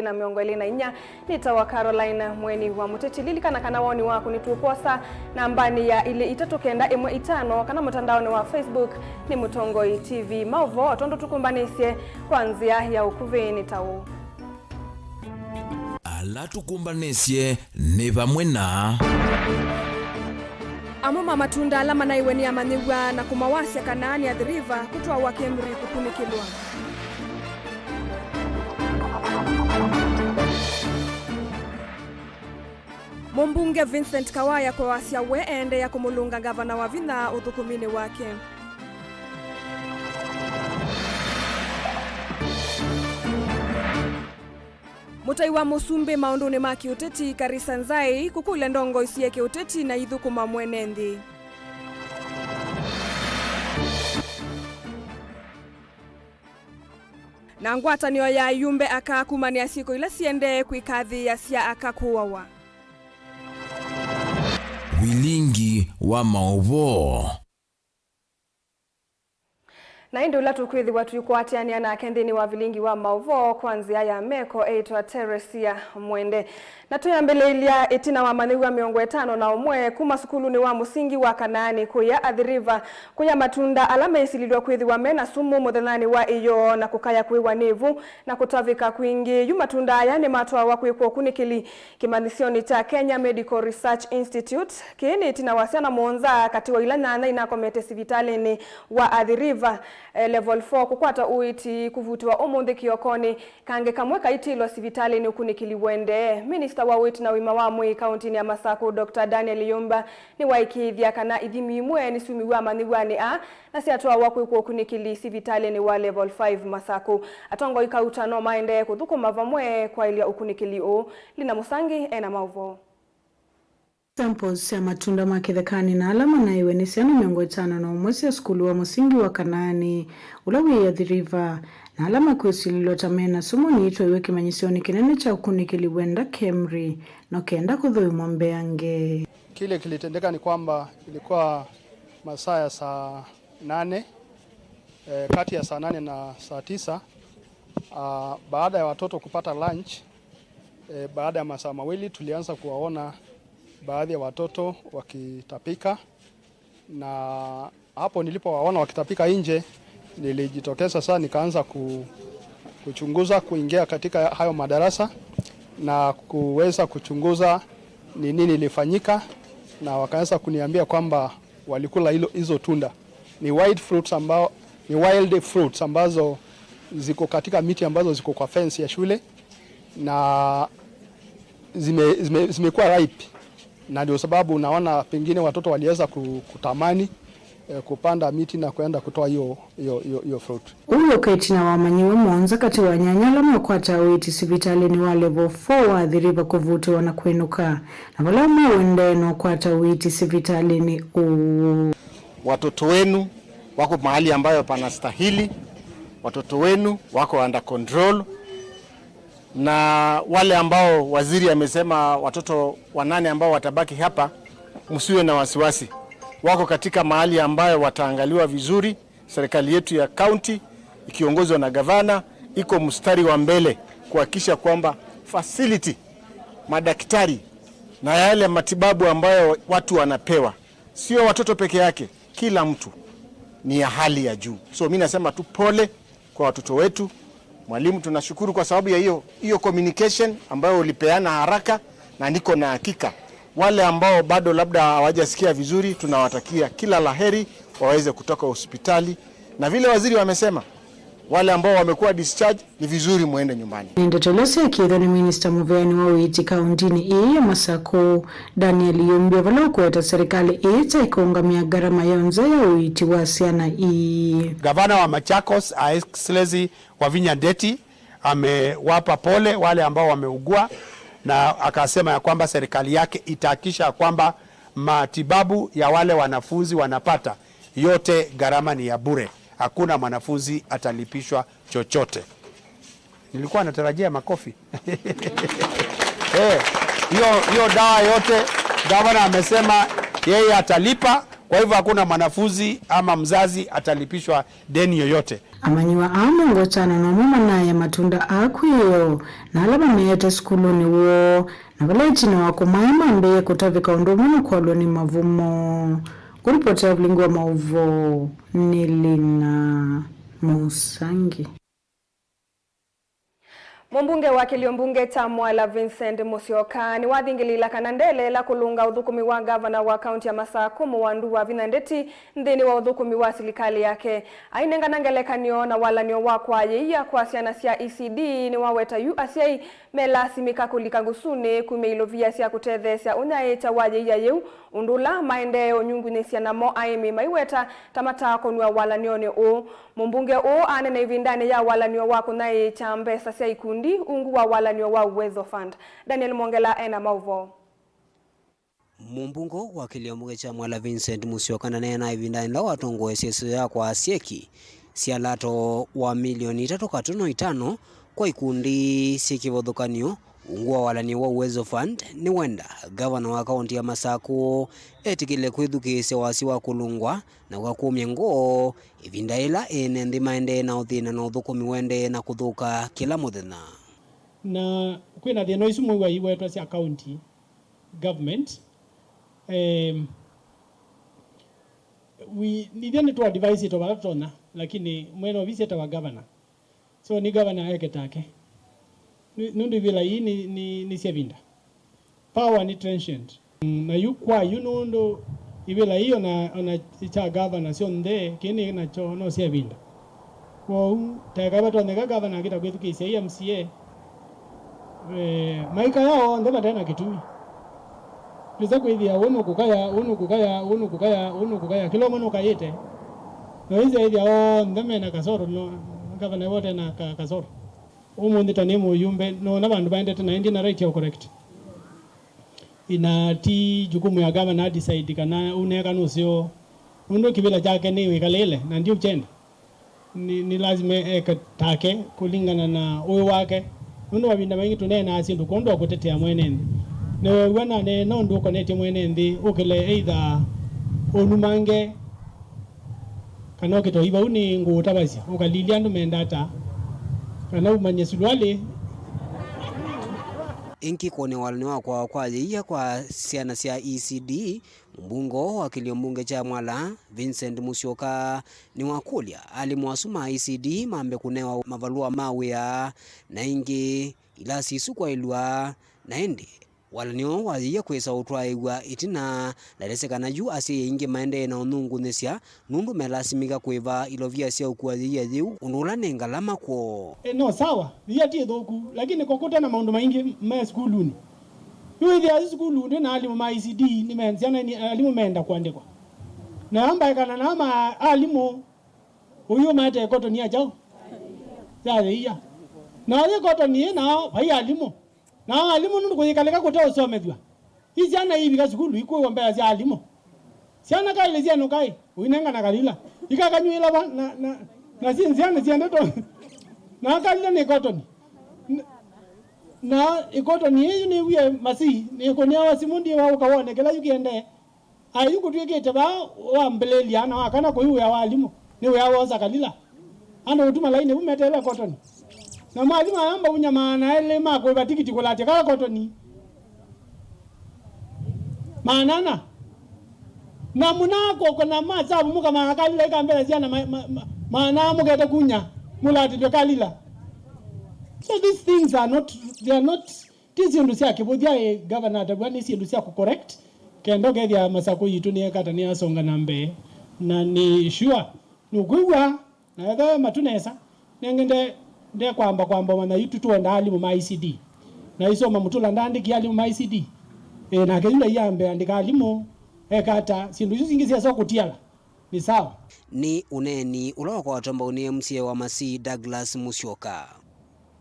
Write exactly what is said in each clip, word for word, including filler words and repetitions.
na mĩongo ĩlĩ na inya. Nĩtawa Caroline Mweni wa Mũteti. Lilikana kana woni waku nĩtũkwosa nambanĩ ya ilĩ itatũ kenda ĩmwe itano kana mũtandaonĩ wa Facebook nĩ Mũtongoi T V. Maũvoo tondũ tũkũmbanĩsye kwa nzĩa ya ũkuvĩ nĩ ta ũũ. Ala tũkũmbanĩsye nĩ vamwe na. Amwe ma matunda ala manaiwe nĩ amanyĩw'a na kũmawasya kana nĩ Athi River kũtwawa Kemri kũkunĩkĩlwa. Mũmbunge Vincent Kawaya kwasya we eendeea kũmũlũnga ngavana Wavinya ũthũkũminĩ wake. Mũtai wa mũsumbĩ maũndũnĩ ma kĩũteti Karisa Nzai kũkũlya ndongoi syĩ kĩũteti na ithũkũma mwene nthĩ. Na ngwatanĩo ya ayumbe aka kumanĩa syĩko ila siendee kwĩkathĩĩa sya aka kũawa. Vilingi wa maũvoo. Na ĩndĩ ũla tũkwĩthĩwa tũikwatĩanĩa nake nthĩnĩ wa vilingi wa maũvoo kwa nzĩa ya meko eĩtwa Teresia Mwende. Na tũyambĩlĩĩlya ĩtina wa amanyĩw'a mĩongo ĩtano na ũmwe kuma sukulunĩ wa mũsingi wa Kanaani kũya Athi River kũya matunda ala mesililw'a kwĩthĩwa me na sumu mũthenyanĩ wa ĩyoo na kũkaya kwĩw'a nĩ ĩvu na kũtavĩka kwingĩ. Yu matunda aya nĩmatwawa kwĩkwa ũkunĩkĩli kĩmanyĩsyonĩ kya Kenya Medical Research Institute. Kĩĩ nĩ ĩtina wa syana mũonza katĩ wa ila nyanya inakomete sivitalĩnĩ wa Athi River, eh, Level four kũkwata ũiiti kũvutĩwa ũmũnthĩ kĩokonĩ. Kangĩ kamwe kaitĩlwa sivitalĩnĩ ũkunĩkĩli ũendee. Minista wa ũiiti na ũima wa mwĩĩ kauntinĩ ya Masakũ, Doctor Daniel Yumba, nĩwaĩkĩĩthya kana ithimi imwe nĩsyumiw'e amanyĩw'anĩ aa na syatwawa kwĩkwa ũkunĩkĩli sivitalĩnĩ wa Level five Masakũ. Atongoi kauta no maendee kũthũkũma vamwe kwaĩlya ũkunĩkĩli ũũ. Lina Mũsangi ena maũvoo. Samples sya matunda ma kĩthekanĩ na ala manaiwe nĩ syana mĩongo ĩtano na ũmwe sya sukulu wa mũsingi wa Kanaani, ũla wĩ Athi River, na ala makwĩsilĩlwa ta me na sumu nĩitwaiwe kĩmanyĩsyonĩ kĩnene kya ũkunĩkĩli wenda Kemri, no kenda kũthũimwa mbeange. Kile kilitendeka ni kwamba ilikuwa masaa ya saa nane, eh, kati ya saa nane na saa tisa, ah, baada ya watoto kupata lunch, eh, baada ya masaa mawili tulianza kuwaona baadhi ya watoto wakitapika, na hapo nilipowaona wakitapika nje, nilijitokeza sasa, nikaanza ku-, kuchunguza, kuingia katika hayo madarasa na kuweza kuchunguza ni nini ilifanyika, na wakaanza kuniambia kwamba walikula hilo, hizo tunda. Ni wild fruits ambao, ni wild fruits ambazo ziko katika miti ambazo ziko kwa fence ya shule, na zime-, zime-, zimekuwa ripe, na ndio sababu unaona pengine watoto waliweza ku-, kutamani, eh, kupanda miti na kwenda kutoa hiyo, hiyo, hiyo, hiyo fruit. Ũu w'oka ĩtina wa amanyĩw'a mũonza katĩ wa nyanya ala meũkwata ũiiti sivitalĩnĩ wa Level four wa Athi River kũvutĩwa na kwĩnũka, na vala ũmwe ũendee na ũkwata ũiiti sivitalĩnĩ ũũ. Watoto wenu wako mahali ambayo panastahili, watoto wenu wako under control, na wale ambao waziri amesema watoto wanane ambao watabaki hapa, msiwe na wasiwasi, wako katika mahali ambayo wataangaliwa vizuri. Serikali yetu ya county ikiongozwa na gavana iko mstari wa mbele kuhakikisha kwamba facility, madaktari na yale matibabu ambayo watu wanapewa, sio watoto peke yake, kila mtu, ni ya hali ya juu. So mi nasema tu pole kwa watoto wetu. Mwalimu, tunashukuru kwa sababu ya hiyo, hiyo communication ambayo ulipeana haraka, na niko na hakika wale ambao bado labda hawajasikia vizuri, tunawatakia kila la heri, waweze kutoka hospitali, na vile waziri wamesema, wale ambao wamekuwa discharge, ni vizuri muende nyumbani. Nĩ ndeto ila syakĩtwe nĩ minista mũveani wa ũiiti kauntinĩ ĩĩ ya Masakũ, Daniel Yumbi, vala ũkũweta serikali ĩĩ ta ĩkũũngamĩa ngarama yonthe ya ũiiti wa syana ii. Gavana wa Machakos, Her Excellency Wavinya Ndeti, amewapa pole wale ambao wameugua, na akasema ya kwamba serikali yake itahakikisha kwamba matibabu ya wale wanafunzi wanapata yote, gharama ni ya bure, hakuna mwanafunzi atalipishwa chochote. Nilikuwa natarajia makofi. Eh, hiyo, hiyo dawa yote gavana amesema yeye atalipa, kwa hivyo hakuna mwanafunzi ama mzazi atalipishwa deni yoyote. Amanyĩw'a aa mĩongo ĩtano na ũmwe manaĩa matunda aa kwĩ ĩoo, na ala mameete sukulunĩ woo, na vala ĩtina wa kũmaĩa mambĩĩe kũtavĩka ũndũ ũmwe na kwalw'a nĩ mavumo. Kũlipoti ya Vilingi wa Maũvoo nĩ Lina Mũsangi. Mũmbunge wa kĩlio mbunge kya Mwala Vincent Musyoka nĩwathingĩlĩĩla kana ndeleela kũlũnga ũthũkũmi wa ngavana wa kaunti ya Masakũ Mũwandu Wavinya Ndeti nthĩnĩ wa ũthũkũmi wa silikalĩ yake. Ainengana ngelekany'o na walan'yo wa kũaĩĩa kwa syana sya E C D, nĩwaweta yu asyai melasimĩka kũlika ngũsũnĩ kumya ilovia sya kũtetheesya ũnyaĩĩkya wa yĩia yĩu, ũndũ ũla maendee ũnyungunyĩsya namo aĩmi maiweta ta mataakonw'a walan'yonĩ ũũ. Mũmbunge ũũ anena ĩvindanĩ ya walan'yo wa kũnyaĩĩkya mbesa sya ikundi ungu wa walan'yo wa Uwezo Fund. Daniel Mwongela ena maũvoo. Mũmbunge wa kĩlio mbunge kya Mwala Vincent Musyoka ndaneena ĩvindanĩ yĩla watongoesye ĩseo ya kwaa syeki sya lato wa milioni itatũ katono itano kwa ikundi syĩ kĩvathũkany'o ungu wa walan'yo wa Uwezo Fund, nĩwenda ngavana wa kaunti ya Masakũ etĩkĩle kwĩthukĩĩsya wasya wa kũlũngwa na ũkakũmya ngoo ĩvinda yĩla ene nthĩ maendee na ũthĩna na ũthũkũmi ũendee na kũthũka kĩla mũthenya. Na kwĩna thĩna isu mwĩw'a iwetwa sya county government. Em, we, ithyĩ nĩtũ advise ĩto vala tũtonya, lakini mwene ovisi etawa governor. So nĩ governor eke take. Nĩ- nũndũ ivĩla ii nĩ, nĩ, nĩ sya ĩvinda. Power nĩ transient. Mm, na yu kwa yu nũndũ ivĩla ii ona, ona kya governor syonthe kĩĩ nĩ nakyo no sya ĩvinda. Kwoou taeka vatonyeka governor akĩta kwĩthukĩĩsya E M C A, eh, maikaya onthe mate na kĩtumi. Twĩsa kwĩthĩa ũũ nũkũkaya, ũũ nũkũkaya, ũũ nũkũkaya, ũũ nũkũkaya, kĩla ũmwe nũkaĩte. Na wĩsĩ ĩthĩa onthe mena kasoro, no, ngavana wote na ka, kasoro. Ũmũnthĩ ta nĩ mũyumbe, nona vandũ vaendete na ĩndĩ na right ya correct. Ina ti jukumu ya gavana decide kana ũneka nũseo. Nũndũ kĩvĩla kyake nĩ wĩkalĩle, na ndiũkyenda. Nĩ, nĩ lazima eke take kũlingana na ũĩ wake. Nũndũ mavinda maingĩ tũneenaa syĩndũ kwondũ wa kũtetea mwene nthĩ. Na weew'a naneena ũndũ ũkonetye mwene nthĩ, ũkĩle either ũnumange, kana ũkĩte ũi vau nĩ ngũũtavasya, ũkalilya andũ menda ata, kana umany'e sulualĩ. Ĩngĩ kũnĩ walanĩ wa kwawa kwa yĩia kwa syana sya E C D, mũmbunge wa kĩlio mbunge kya Mwala, Vincent Musyoka, nĩwakũlya alimũ asu ma E C D mambe kũnewa mavalũa ma wĩa, na ĩngĩ ilasi isu kwaĩlw'a, na ĩndĩ walanĩ ũũ wa yĩia kwĩsa ũtwaĩw'a ĩtina, na ndesĩ kana yu asyai aingĩ maendee na ũnyungunyĩsya nũndũ melasimĩka kũĩva ilovia sya ũkua yĩia yĩu, ũndũ ũla nĩ ngalama kwoo. E, no sawa, yĩia ti ĩthũku, lakini ko kũte na maũndũ maingĩ me sukulunĩ. Yu wĩthĩa asu sukulu ndĩ na alimũ ma E C D, nĩ me-, syana nĩ alimũ meenda kũandĩkwa. Na ambaĩkana na ma alimũ, ũyũ mate kotoni ya kyaũ? Ya yĩia. Na yĩ kotoni ĩ nao vai alimũ. Na alimũ nũndũ kũyĩkalĩka kũteũsomethw'a, i syana iivika sukulu ikwĩw'a mbea sya alimũ. Syana kaĩlĩ syenũka ĩ, ũinengana kalila. Ikakanyw'ĩla va, na, na, na syĩ nzĩa nĩsyendetwe. Na kalila nĩ kotoni. N-, na ĩkotoni ĩyu nĩwie masi, nĩkũnĩawa simũ ndiwa ũka wone kĩla yu kĩendee. Ayu kũtw'ĩkĩte vaa wambĩlĩlya na wakana kũi wĩa wa alimũ, nĩ wĩa woosa kalila. Andũ kũtuma laini vu meteele kotoni. Na mwalimũ ayamba unya maana elĩ ma kũĩva tikiti kũlatya kala kotoni. Maana ana. Na mũnakoko na masavu mũkamaka kalila ikambela syana ma, ma, ma, maana mũkete kunya mũlatĩlwe kalila. So these things are not, they are not Ti syĩndũ sya kĩvũthya, ĩ, Gavana atavw'a nĩ syĩndũ sya kũcorrect, kenda ũkethĩa Masakũ yitũ nĩyekata nĩyasonga na mbee, na nĩ sure nũkwĩw'a, na ethĩwa we matu nesa, nenge nde, ndekwamba kwamba ũmanya yu tũtwenda alimũ ma E C D, na isoma Mũtula ndaandĩkie alimũ ma E C D, ĩ, nake yu ndaiambe andĩka alimũ, ekata syĩndũ isu singĩ syesa kũtiala. Nĩ sawa. Nĩ ũneeni ũla wakwatwa mbau nĩ M C A wa Masii, Douglas Musyoka.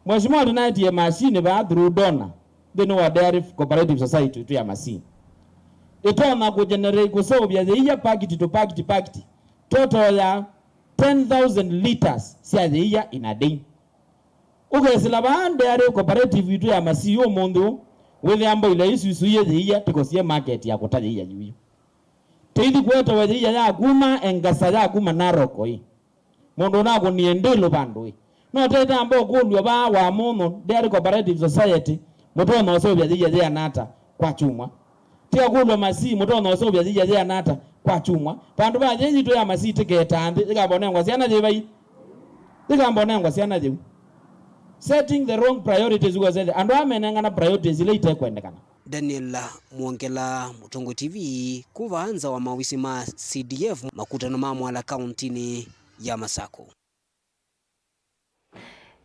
Mheshimiwa, tũnaetie machine vaa through donor nthĩnĩ wa Dairy Cooperative Society itũ ya Masii. Ĩtonya kũgenerate, kũseũvya yĩia pakiti to pakiti pakiti, total ya ten thousand liters sya yĩia in a day. Ũkesĩla vaa Dairy Cooperative itũ ya Masii ũmũnthĩ ũũ, wĩthĩa mboilo isu isuie yĩia tĩkosie market ya kũta yĩia yuyu. Tĩithi kũetewe yĩia ya kuma Engasa, ya kuma Narok ĩ. Mũndũ ũnakũnie ndĩlũ vandũ ĩ. No tetamba ũkũlw'a vaa wa mũno, Dairy Cooperative Society, mũtonya ũseũvya yĩia yĩana ata kwa kyumwa? Tia kũlw'a masii, mũtonya ũseũvya yĩia yĩana ata kwa kyumwa? Vandũ va yĩĩ yitũ ya masii tĩketaa nthĩ, yĩkamba ũnengwa syana yĩvai? Yĩkamba ũnengwa syana yĩu. Setting the wrong priorities, ũkosethya andũ aa menengana priorities ila itekwendekana. Daniel Mwongela, Mũtongoi T V, kuva nza wa mawisi ma C D F makutano ma Mwala kauntinĩ ya Masakũ.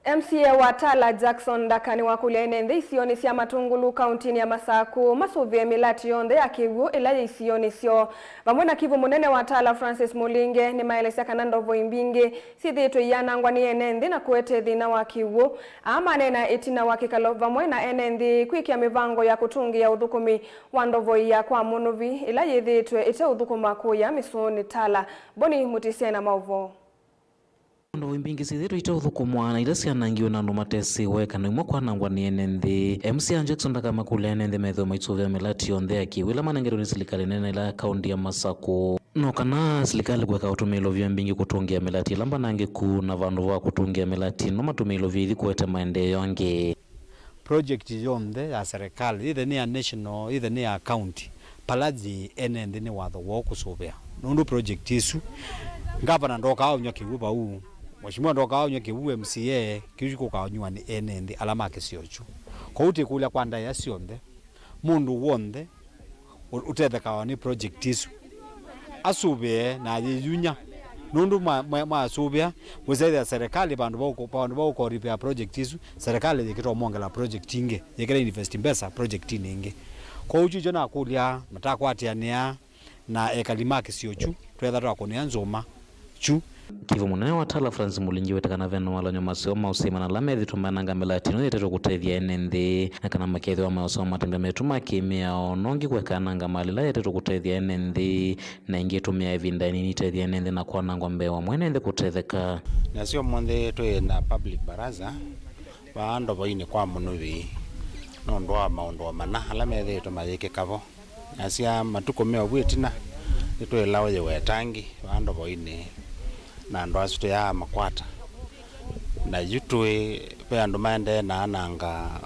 M C A wa Tala Jackson Ndaka nĩwakũlya ene nthĩ isionĩ sya Matungulu kauntinĩ ya Masakũ masũvĩe mĩlati yonthe ya kĩw'ũ ĩla yĩ isionĩ syoo. Vamwe na kivu mũnene wa Tala Francis Mulinge nĩmaelesya kana ndovoi mbingĩ syĩthĩĩtwe iyanangwa nĩ ene nthĩ na kũete thĩna wa kĩw'ũ. Aa maneena ĩtina wa kĩkalo vamwe na ene nthĩ kwĩkĩa mĩvango ya kũtũngĩĩa ũthũkũmi wa ndovoi ya kwa Mũnuvi ĩla yĩthĩĩtwe ĩteũthũkũma kũya mĩsoonĩ Tala. Boni Mũtĩsya na maũvoo. Ndovoi mbingĩ syĩthĩĩtwe iteũthũkũmwa na ila syanangiwe na andũ matesĩ ũeka na imwe kwanangwa nĩ ene nthĩ. M C A Jackson Ndaka amakũlya ene nthĩ methĩwe maisũvĩa mĩlati yonthe ya kĩw'ũ ĩla manengetwe nĩ silikalĩ nene ĩla ya kaunti ya Masakũ. No kana silikalĩ kũeka ũtũmĩa ilovia mbingĩ kũtũngĩa mĩlati ĩla mbanangĩku, na vandũ va kũtũngĩa mĩlati ĩno matũmĩa ilovia ithi kũete maendeeo angĩ. Project yonthe ya serikali, either nĩ ya national, either nĩ ya county, vala yĩ ene nthĩ nĩ watho woo kũsũvĩa. Nũndũ project ĩsu, ngavana ndokaa ũnyw'a kĩw'ũ vau, mheshimiwa ndokaa ũnyw'a kĩw'ũ M C A, kĩu kĩkũkaa ũnyw'a nĩ ene nthĩ ala ma kĩsio kyu. Kwoou twĩkũlya kwa ndaĩa syonthe, mũndũ w'onthe ũ-, ũtethekawa nĩ project isu asũvĩe na ayĩyunya, nũndũ mwa-, mwa-, mwasũvĩa, wĩsethĩa serikali vandũ va ũkũ-, vandũ va ũkoripĩa project isu, serikali yĩkĩta ũmwongela project ingĩ, yĩkĩta invest mbesa projectinĩ ingĩ. Kwoou kyu kyo nakũlya matakwatĩanĩa na ekali ma kĩsio kyu, twetha twakũnĩa nzũma kyu. Kivu mũnene wa Tala Francis Mulingi wĩte kana ve na walany'o maseo ma ũsĩma na ala methĩtwe maenanga mĩlati ĩno yetetwe kũtethya ene nthĩ, na kana makethĩwa maosoma matembea metũ ma kĩmĩao, nongi kũekananga mali ĩla yetetwe kũtethya ene nthĩ, na ĩngĩ ĩtũmĩa ĩvinda ĩnini ĩtethya ene nthĩ na kwanangwa mbee wa mwene nthĩ kũtetheka. Nasyo ũmũnthĩ twĩ na public baraza vaa ndovoinĩ kwa Mũnuvi nũndũ wa maũndũ o mana ala methĩĩtwe mayĩkĩka vo. Nasya matukũ me ovu ĩtina, nĩtwĩlaũyĩwe ĩtangi vaa ndovoinĩ, na andũ asu tũyaa makwata. Na yu tũĩ ve andũ maendee na ananga,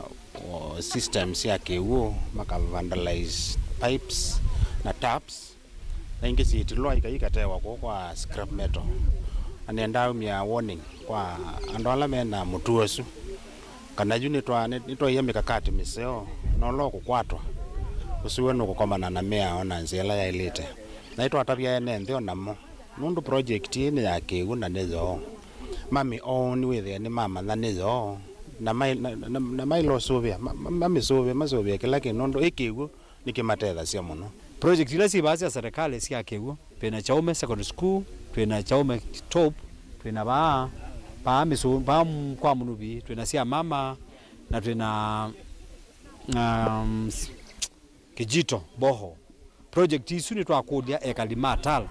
o, systems sya kĩw'ũ, maka vandalize pipes na taps, na ingĩ syĩtilwa ikaikatewa kũu kwa scrap metal. Na nĩendaa umya warning kwa andũ ala mena mũtuo ũsu. Kana yu nĩtwa-, nĩ-, nĩtwaie mĩkakati mĩseo, na ũla ũkũkwatwa, ũsu we nũkũkomana na mĩao na nzĩa ĩla yaĩlĩte. Na nĩtwatavya ene nthĩ o namo, nũndũ project ĩĩ nĩ ya kĩw'ũ na nĩ yoo. Mami own wĩthĩe nĩmamanya nĩ yoo, na mai-, na, na, na mailosũvĩa, ma-, ma-, mamĩsũvĩe, masũvĩe kĩla kĩndũ, nũndũ ĩ kĩw'ũ nĩkĩmatethasya mũno. Project ila syĩ vaa sya serikali sya kĩw'ũ, twĩ na Chaume Secondary School, twĩ na Chaume Top, twĩ na vaa, vaa Mĩsũ-, vaa m-, kwa Mũnuvi, twĩ na sya mama, na twĩ na, um, s-, Kijito Boho. Project isu nĩtwakũlya ekali ma Tala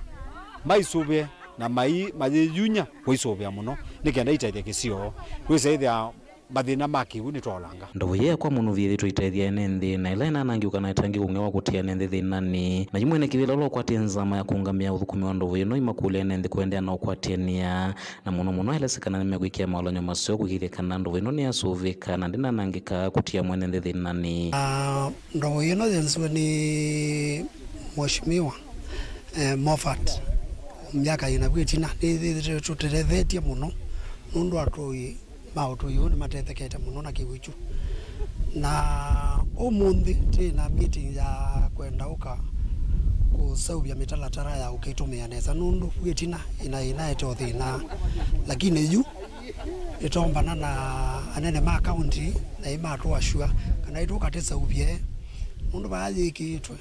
maisũvĩe na mai-, mayĩyunya kũisũvĩa mũno nĩ kenda itethye kĩsio. Wĩsa ĩthĩa mathĩna ma kĩw'ũ nĩtwaolanga. Ndovo yĩĩ ya kwa Mũnuvi yĩthĩtwe itethya ene nthĩ, na ĩla ĩnanangiw'a kana ĩtangĩkũng'ĩwa kũtia ene nthĩ thĩnanĩ. Na yu mwene kĩvĩla ũla ũkwatie nzama ya kũũngamĩa ũthũkũmi wa ndovo ĩno imakũlya ene nthĩ kũendeea na ũkwatĩanĩa, na mũno mũno aelesya kana nĩmekwĩkĩa maolany'o maseo kũĩkĩĩthya kana ndovo ĩno nĩyasũvĩka na ndĩnanangĩka kũtia mwene nthĩ thĩnanĩ. Ah, ndovo ĩno yenziwe nĩ Mheshimiwa, eh, Moffat myaka ĩna vu ĩtina, nĩyĩthĩtwe tũtethethetye mũno nũndũ atũi ma ũtũi ũũ nĩmatethekete mũno na kĩw'ũ kyu. Na ũmũnthĩ twĩ na meeting ya kwenda ũka kũseũvya mĩtalatara ya ũkĩtũmĩa nesa, nũndũ vu ĩtina ĩna ĩnaete o thĩna, lakini yu nĩtombana na anene ma kaunti na ĩmatũasua kana ĩtũka tĩseũvye nũndũ vaa yĩkĩĩtwe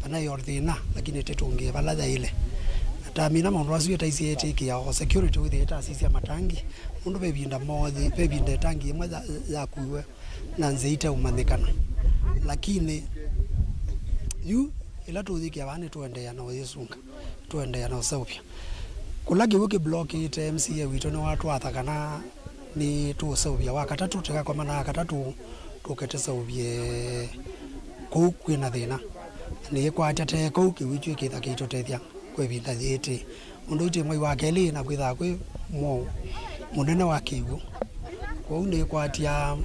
kana ĩo thĩna, lakini tĩtũngĩe vala yaĩle. Na tamina maũndũ asu ĩtaisye ĩtĩkĩa o security wĩthĩe ĩtasisya matangi, nũndũ ve ĩvinda mothi, ve ĩvinda ĩtangi ĩmwe ya-, yakuiwe na nzĩa iteũmanyĩkana. Lakini yu ĩla tũyĩkĩa vaa nĩtũendeea na ũyĩsunga, tũendeea na ũseũvya. Kũla kĩw'ũ kĩblokĩte, M C A witũ nĩwatwatha kana nĩtũũseũvya wa katatũ, tĩkakomana wa katatũ tũke tũseũvye kũu kwĩna thĩna. Nĩĩkwatya tee kũu kĩw'ũ kyu kĩtha kĩitũtethya kwa ĩvinda yĩĩtĩ. Ũndũ ũtĩ mwei wa kelĩ na kwĩthaa kwĩ Mwaũ mũnene wa kĩw'ũ. Kwoou nĩkwatya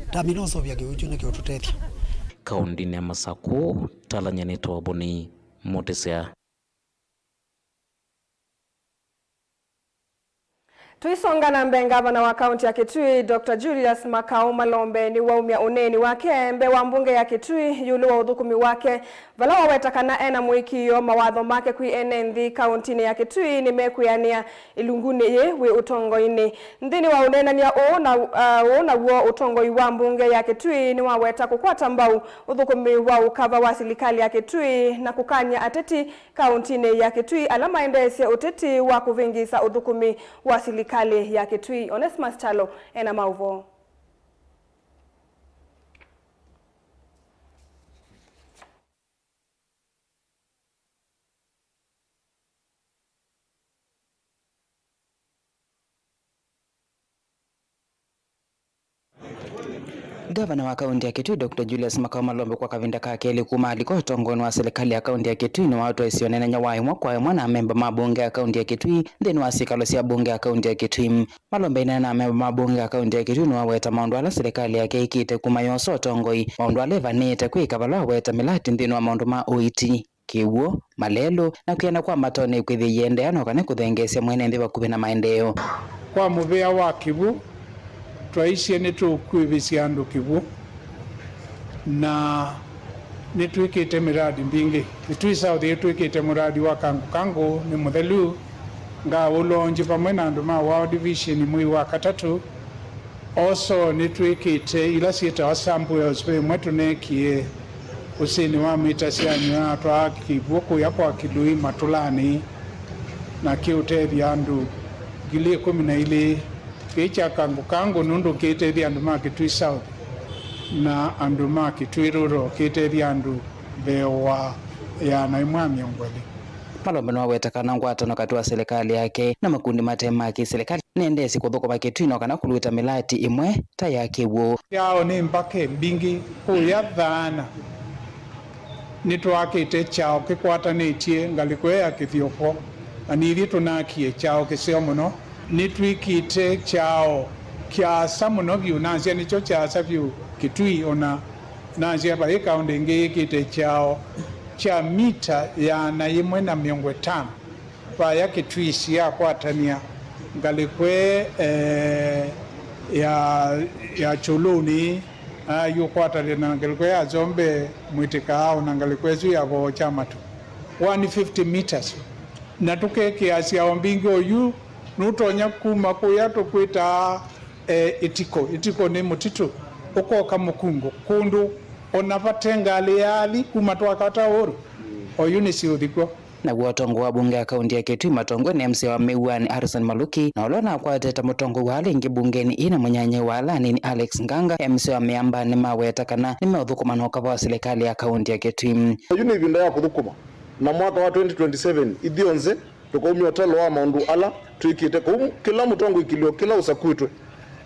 ndamina ũseũvya kĩw'ũ kyu nĩkĩũtũtethya. Kaũndĩnĩ ya Masakũ, Talanya nĩ Toboni Mũtĩsya. Tũisonga na mbee, ngavana wa kaũntĩ ya Kitui, Doctor Julius Makau Malombe nĩwaumya ũneeni wake mbee wa mbunge ya Kitui ĩũlũ wa ũthũkũmi wake, vala waweta kana ena mũĩkĩĩo mawatho make kwĩ ene nthĩ kaũntĩnĩ ya Kitui nĩmekwĩanĩa ĩlungunĩ yĩĩ wĩ ũtongoinĩ. Nthĩnĩ wa ũneenany'a ũũ na, uh, ũũ naw'o, ũtongoi wa mbunge ya Kitui nĩwaweta kũkwata mbau ũthũkũmi wa ũkava wa silikalĩ ya Kitui na kũkany'a ateti kaũntĩnĩ ya Kitui ala maendeesye ũteti wa kũvĩngĩĩsa ũthũkũmi wa silikalĩ ya Kitui. Onesmus Kyalo ena maũvoo. Ngavana wa kaũntĩ ya Kitui, Doctor Julius Makau Malombe, kwa kavinda ka kelĩ kuma alika ũtongoinĩ wa silikalĩ ya kaũntĩ ya Kitui, nĩwatwaisye ũneenany'a wa ĩmwe kwa ĩmwe na amemba ma mbunge ya kaũntĩ ya Kitui nthĩnĩ wa syĩkalo sya mbunge ya kaũntĩ ya Kitui. Malombe aineena na amemba ma mbunge ya kaũntĩ ya Kitui nĩwaweta maũndũ ala silikalĩ yake ĩkĩte kuma yosa ũtongoi, maũndũ ala ĩvanĩĩte kwĩka, vala waweta mĩlati nthĩnĩ wa maũndũ ma ũiiti, kĩw'ũ, malelũ, na kwĩana kwa matonei kwĩthĩa iendeea, no kana kũthengeesya mwene nthĩ vakuvĩ na maendeeo. Kwa mũvĩa wa kĩw'ũ, twaisye nĩtũkwĩvĩsya andũ kĩw'ũ, na nĩtwĩkĩte mĩradi mbingĩ. Kitui South ĩtwĩkĩte mũradi wa Kangũ Kangũ nĩ mũthelu, ngaũlonji vamwe na andũ ma World Vision mwei wa katatũ. Also, nĩtwĩkĩte ila syĩtawa sample wells, ve ĩmwe tũneekie ũsĩnĩ wa mita sya nyw'a twaa kĩw'ũ kũya kwa Kĩlũi Matũlanĩ, na kĩũtethya andũ ngili ĩkũmi na ilĩ. Kĩĩ kya Kangũ Kangũ nũndũ kĩtethya andũ ma Kitui South na andũ ma Kitui Rural, kĩtethya andũ mbee wa ĩana ĩmwe na mĩongo ĩlĩ. Malombe nĩwaweta kana ngwatano katĩ wa silikalĩ yake na makundi mate ma kĩ-silikalĩ nĩendeesye kũthũkũma Kitui no kana kũluta mĩlati ĩmwe ta ya kĩw'ũ. Kyaũ nĩ mbake mbingĩ kũya Thaana. Nĩtwakĩte kyaũ kĩkwatanĩtye ngalĩko ĩyo ya Kĩthioko, na nithyĩ tũnakie kyaũ kĩseo mũno. Nĩtwĩkĩte kyaũ kyaasa mũno vyũ, nasya nĩkyo kyaasa vyũ Kitui, ona nasya vai kaũndĩ ĩngĩ yĩkĩte kyaũ kya mita ĩana yĩmwe na mĩongo ĩtano. Vaya Kitui syakwatany'a ngalĩko ĩĩ, eh, ya, ya Kyũlũnĩ, na yũkwatany'a na ngalĩko ya Zombe Mwĩtĩka, o na ngalĩko ĩsu ya Voo kya Matu, one fifty meters. Na tũkekĩa syaũ mbingĩ oyu, nũtonya kuma kũya tũkwĩtaa, eh, Ĩtiko. Ĩtiko nĩ mũtitũ, ũkoka Mũkungũ, kũndũ ona vate ngalĩ yaathi kuma twakata ũru, oyu nĩsiũthi kw'o. Naw'o atongoi wa mbunge ya kaũntĩ ya Kitui matongwe nĩ M C A wa Mĩw'anĩ Harrison Maluki, na ũla ũnakwatĩte ta mũtongoi wa ala aingĩ mbungenĩ ĩĩ na mũnyanyae wa ala anini Alex Nganga, M C A wa Mĩamba, nĩmaweta kana nĩmeũthũkũma na ũkava wa silikalĩ ya kaũntĩ ya Kitui. Oyu nĩ ĩvinda ya kũthũkũma, na mwaka wa twenty twenty-seven ithyonthe tũkaumya ũtalo wa maũndũ ala twĩkĩte. Kwoou kĩla mũtongoi kĩlĩo kĩla ũsakuĩtwe,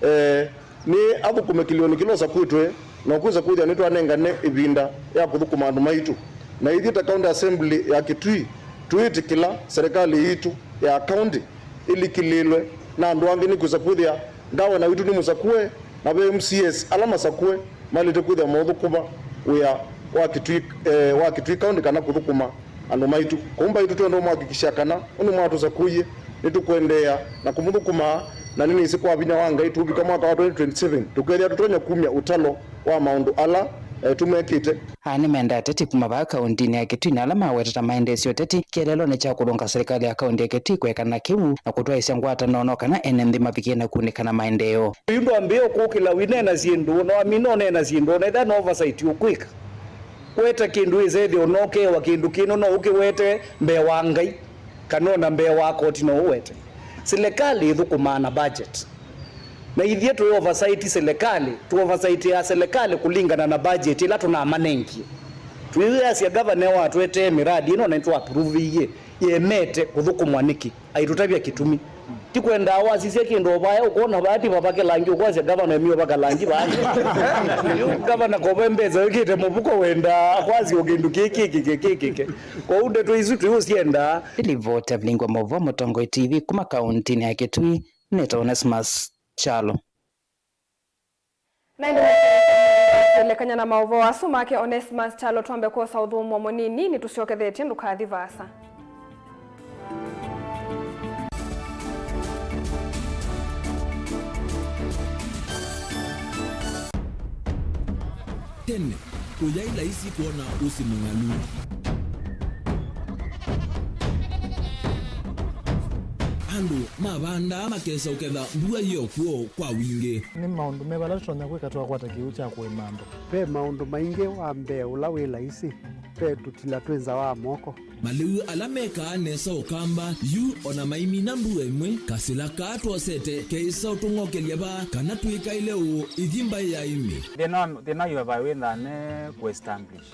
eh, nĩ athũkũme kĩlĩonĩ kĩla ũsakuĩtwe, na ũkwĩsa kwĩthĩa nĩtwanengane ĩvinda ya kũthũkũma andũ maitũ. Na ithyĩ ta County Assembly ya Kitui, twĩĩtĩkĩla serikali yitũ ya county ĩlikĩlĩĩlwe na andũ angĩ, nĩkwĩsa kwĩthĩa ngavana witũ nĩ mũsakũe, na ve M C As ala masakũe maĩlĩte kwĩthĩa maũthũkũma wĩa wa Kitui, eh, wa Kitui County kana kũthũkũma andũ maitũ. Kwoou mbaitũ twenda ũmũhakikishia kana ũndũ mwatũsakũie, nĩtũkũendeea na kũmũthũkũma, na nĩnĩsĩ kwa vinya wa Ngai tũũvika mwaka wa twenty twenty-seven, tũkethĩa tũtonya kumya ũtalo wa maũndũ ala, eh, tũmekĩte. Aa nĩmenda ateti kuma vaa kaũntĩnĩ ya Kitui na ala mawetete maendeesye ũteti kĩeleelonĩ kya kũlũnga silikalĩ ya kaũntĩ ya Kitui kũekana kĩu na kũtwaĩsya ngwatanĩo no kana ene nthĩ mavikie na kunĩka na maendeeo. Yu ndwambĩĩa ũkũkĩla wĩneena syĩndũ, na wamina ũneena syĩndũ, ona ethĩwa no oversight ũkwĩka. Weta kĩndũ wĩsethĩa ũnokeewa kĩndũ kĩno no ũkĩwete mbee wa Ngai, kana ona mbee wa koti no ũwete. Silikalĩ ĩthũkũmaa na budget. Na ithyĩ twĩ oversight silikalĩ, tũ oversight ya silikalĩ kũlingana na budget ĩla tũnamanengie. Twĩasya ngavana watwetee mĩradi ĩno na nĩtũ approve-ĩie, yemete kũthũkũmwa nĩkĩ? Aitũtavya kĩtumi. Ti kwendaa wasisya kĩndũ o vaya, ũkwona vaya ti vavake langi, ũkwasya gavana emi ũvaka langi vaa. Yu gavana kove mbesa wĩkĩte mũvuko, wendaa akwasya o kĩndũ kĩĩ kĩkĩke, kĩkĩke. Kwoou ndeto isu tũiũsyendaa. Nĩ livoti ya Vilingi wa Maũvoo Mũtongoi T V kuma kauntinĩ ya Kitui, nĩtawa Onesmus Kyalo. Na ĩndĩ kwelekany'a na maũvoo asu make Onesmus Kyalo, twambe kwosa ũthũmũo mũnini, nĩtũsyokethetye, ndũkathi vaasa. Tene, kũyaĩ laisi kwona ũsĩ mũng'alu. Andũ mavandaa makesa ũketha mbua yĩ o kw'o kwa wingĩ. Nĩ maũndũ meva ala tũtonya kwĩka twakwata kĩw'ũ kya kũĩma andũ? Ve maũndũ maingĩ. Wa mbee ũla wĩ laisi, ve tũtila twĩ nza wa moko. Malĩu ala mekaa nesa Ũkamba yu o na maimina mbua ĩmwe, kasĩla kaa twosete keĩsa ũtũng'okelya vaa kana twĩkaĩle ũũ ithi mbaĩ ya ĩmĩ. Thĩna, thĩna yu va wĩthaa ne kũ establish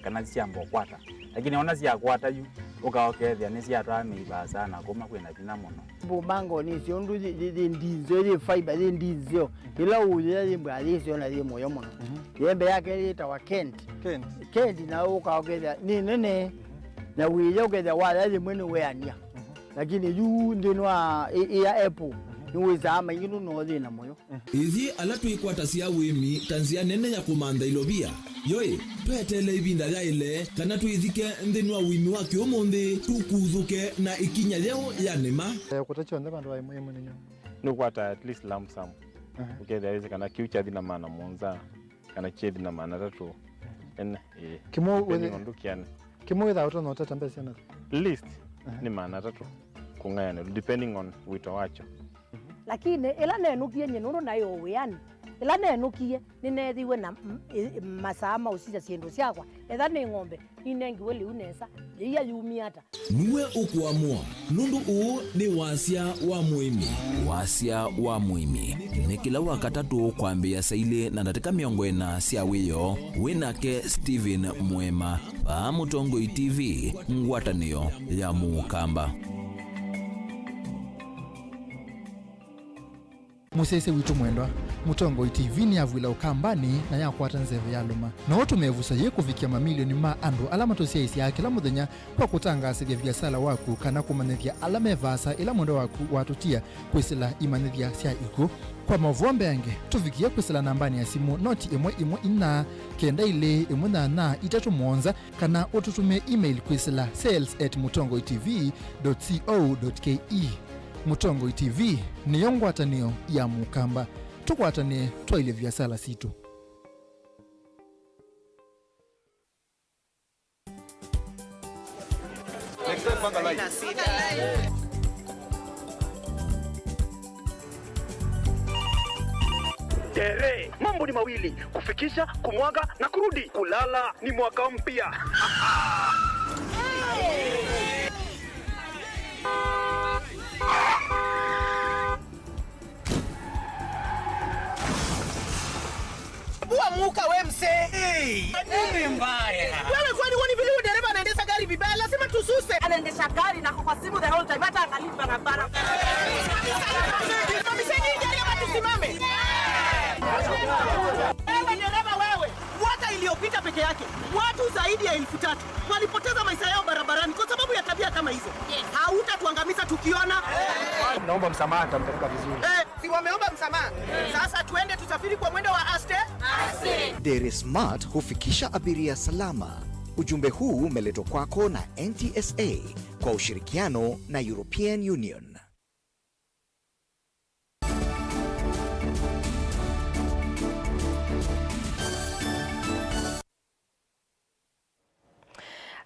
kana syamba ũkwata. Lakini ona syakwata yu, ũkaokethĩa nĩsyatwaa mĩi vaasa na kuma kwĩna vinya mũno. Mbumangoni ĩsyo ũndũ yĩ, yĩ, yĩ ndinzeo, yĩ fiber, yĩ ndinzeo. Ĩla ũyĩa yĩ mbwa yĩsyo na yĩ mũyo mũno. Yembe yake yĩtawa Kent. Kent. Kent na ũkaokethĩa nĩ nene. Na wĩya ũkethĩa waya yĩmwe nĩ weania. Lakini yu nthĩnĩ wa ĩ, ĩ ya apple, nĩwĩsaa maingĩ nũno thĩna mũyo. Ithyĩ ala twĩkwatasya ũĩmi ta nzĩa nene ya kũmantha ilovia, yoĩ, tweteele ĩvinda yaĩle kana twĩthike nthĩnĩ wa ũĩmi wa kĩũmũnthĩ, tũkuthũke na ĩkinya yeũ ya nĩma. Eh, kũta kyonthe vandũ va ĩmwe ĩmwe nĩ nyũmũ. Nĩũkwata at least lump sum. Aha. Ũkethĩa wĩsĩ kana kĩu kyathi na maana mũonza, kana kyethi na maana atatũ. Ene, ĩĩ. Kĩmwe depending wĩthĩ-, on ndũkĩane. Kĩmwe wĩthaa ũtonya ũtata mbesa syana? Least, aha, nĩ maana atatũ kũng'ayanĩlwa, depending on wĩto wakyo. Lakini ĩla nenũkie nyie nũndũ naĩ o wĩanĩ, ĩla nenũkie nĩneethiwe na m-, ĩ-, masaa ma ũsisya syĩndũ syakwa. Etha nĩ ng'ombe, ninengiwe lĩu nesa, yĩia yumie ata? Nĩwe ũkũamũa, nũndũ ũũ nĩ wasya wa mũĩmi. Wasya wa mũĩmi nĩ kĩla Wakatatũ kwambĩĩa saa ilĩ na ndatĩka mĩongo ĩna sya wĩoo. Wĩ nake Stephen Mũema, vaa Mũtongoi T V, ngwatanĩo ya Mũkamba. Mũsyaĩĩsya witũ mwendwa, Mũtongoi T V nĩyavw'ĩla Ũkambanĩ na yakwata nzeve yalũma. No ũtũme ĩvuso yĩĩ kũvikĩa mamilioni ma andũ ala matũsyaĩĩsyaa kĩla mũthenya kwa kũtangaasĩthya viasala waku kana kũmanyĩthya ala me vaasa ĩla mwendwa waku watũtia kwĩsĩla imanyĩthya sya ikw'ũ. Kwa maũvoo mbeange, tũvikĩe kwĩsĩla nambanĩ ya simũ noti ĩmwe ĩmwe inya, kenda ilĩ ĩmwe nyanya itatũ mũonza, kana ũtũtũmĩe email kwĩsĩla sales at mũtongoi T V dot co dot K E. Mũtongoi T V nĩyo ngwatanĩo ya Mũkamba. Tũkwatanĩe twaĩlye viasala sitũ. Tere, mambo ni mawili, kufikisha, kumwaga na kurudi. Kulala ni mwaka mpya. Hebu amuka we mzee. Hey, nini mbaya? Wewe kwani huoni vile huyu dereva anaendesha gari vibaya? Lazima tususe. Anaendesha gari na kwa simu the whole time, hata angalii barabara. Tusimamishe hii gari ama tusimame? Wewe dereva wewe, mwaka iliyopita peke yake, watu zaidi ya elfu tatu walipoteza maisha yao barabarani kwa sababu ya tabia kama hizo. Yes. Hautatuangamiza tukiona. Naomba msamaha, nitampeleka vizuri. Eh, si wameomba msamaha? Sasa tuende tusafiri kwa mwendo wa aste. Aste. Dere Smart hufikisha abiria salama. Ujumbe huu umeletwa kwako na N T S A kwa ushirikiano na European Union.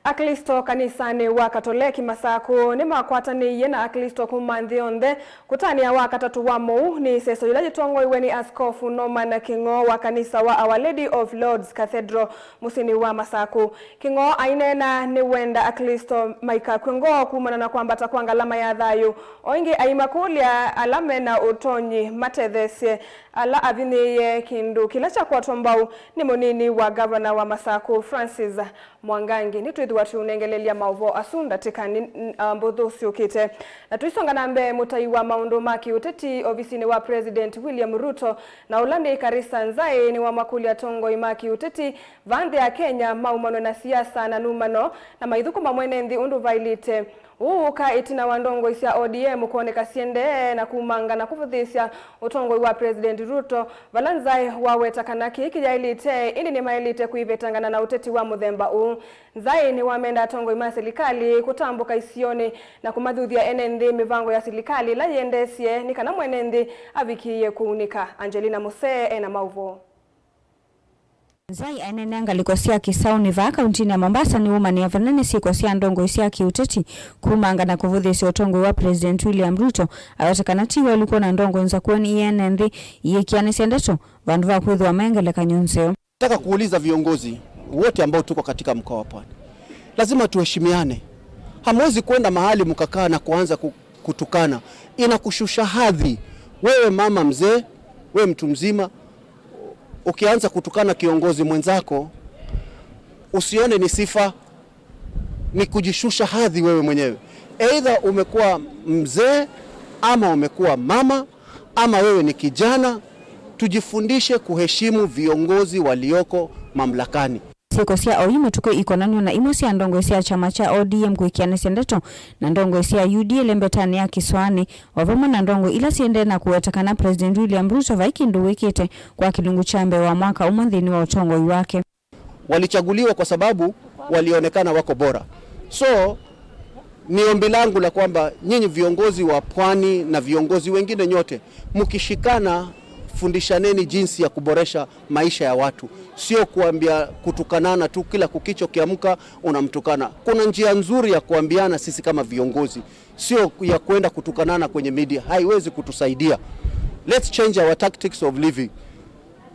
Aklĩsto kanisanĩ wa Katoleki Masakũ nĩmakwatanĩie na Aklĩsto kuma nthĩ yonthe kũtanĩa Wakatatũ wa Mũu, nĩ ĩseso yĩla yĩtongoiwe nĩ Askofu Norman Kĩng'oo wa kanisa wa Our Lady of Lourdes Cathedral mũsyĩnĩ wa Masakũ. Kĩng'oo aineena nĩwenda Aklĩsto maikakw'e ngoo kumana na kwambata kwa ngalama ya thayũ. O ĩngĩ aimakũlya ala mena ũtonyi matetheesye ala avinyĩĩe kĩndũ kĩla kyakwatwa mbau nĩ mũnini wa ngavana wa Masakũ, Francis Mwangangi. Nĩtwĩthukĩĩsye. Wa tũũnengelelya maũvoo asu ndatĩka ni, n-, a, mbũthũ syũkĩte. Na tũisonga na mbee, mũtai wa maũndũ ma kĩũteti ovisinĩ wa President William Ruto, na ũla nĩ Karisa Nzai, nĩwamakũlya atongoi ma kĩũteti va nthĩ ya Kenya maumanwe na siasa na numano, na maithũkũma mwene nthĩ ũndũ vaĩlĩte. Ũũ ũka ĩtina wa ndongoi sya O D M kwoneka siendee na kumanga na kũvũthĩĩsya ũtongoi wa President Ruto, vala Nzai waweta kana kĩĩ kĩyaĩlĩte, ĩndĩ nĩmaĩlĩte kwĩvetangana na ũteti wa mũthemba ũũ. Nzai nĩwamenda atongoi ma silikalĩ kũtambũka isionĩ na kũmathuthya ene nthĩ mĩvango ya silikalĩ ĩla yĩendeesye nĩ kana mwene nthĩ avikĩĩe kũunĩka. Angelina Musee ena maũvoo. Nzai aineenea ngalĩko sya kĩsaũnĩ vaa kauntinĩ ya Mombasa nĩwũmanĩa vanene syĩko sya ndongoi sya kĩũteti kumanga na kũvũthĩĩsya ũtongoi wa President William Ruto, aweta kana ti welu kwona ndongoi nzakuanĩ ene nthĩ iyĩkĩanĩsya ndeto vandũ va kwĩthĩwa me ngelekany'o nzeo. Nataka kuuliza viongozi wote ambao tuko katika mkoa wa Pwani, lazima tuheshimiane. Hamwezi kwenda mahali mkakaa na kuanza ku-, kutukana. Inakushusha hadhi. Wewe mama mzee, wewe mtu mzima, ukianza kutukana kiongozi mwenzako, usione ni sifa, ni kujishusha hadhi wewe mwenyewe. Either umekuwa mzee ama umekuwa mama, ama wewe ni kijana, tujifundishe kuheshimu viongozi walioko mamlakani. Syĩko sya oyu matukũ ikonanw'a na imwe sya ndongoi sya kyama kya O D M kũĩkĩanĩsya ndeto na ndongoi sya U D A ĩlembetanĩ ya kĩsoanĩ, o vamwe na ndongoi ila siendee na kũweta kana President William Ruto vai kĩndũ wĩkĩte kwa kĩlungu kya mbee wa mwaka ũmwe nthĩnĩ wa ũtongoi wake. Walichaguliwa kwa sababu walionekana wako bora. So, ni ombi langu la kwamba nyinyi viongozi wa pwani na viongozi wengine nyote, mkishikana, fundishaneni jinsi ya kuboresha maisha ya watu. Sio kuambia, kutukanana tu, kila kukicha ukiamka unamtukana. Kuna njia nzuri ya kuambiana sisi kama viongozi, sio ya kwenda kutukanana kwenye media. Haiwezi kutusaidia. Let's change our tactics of living.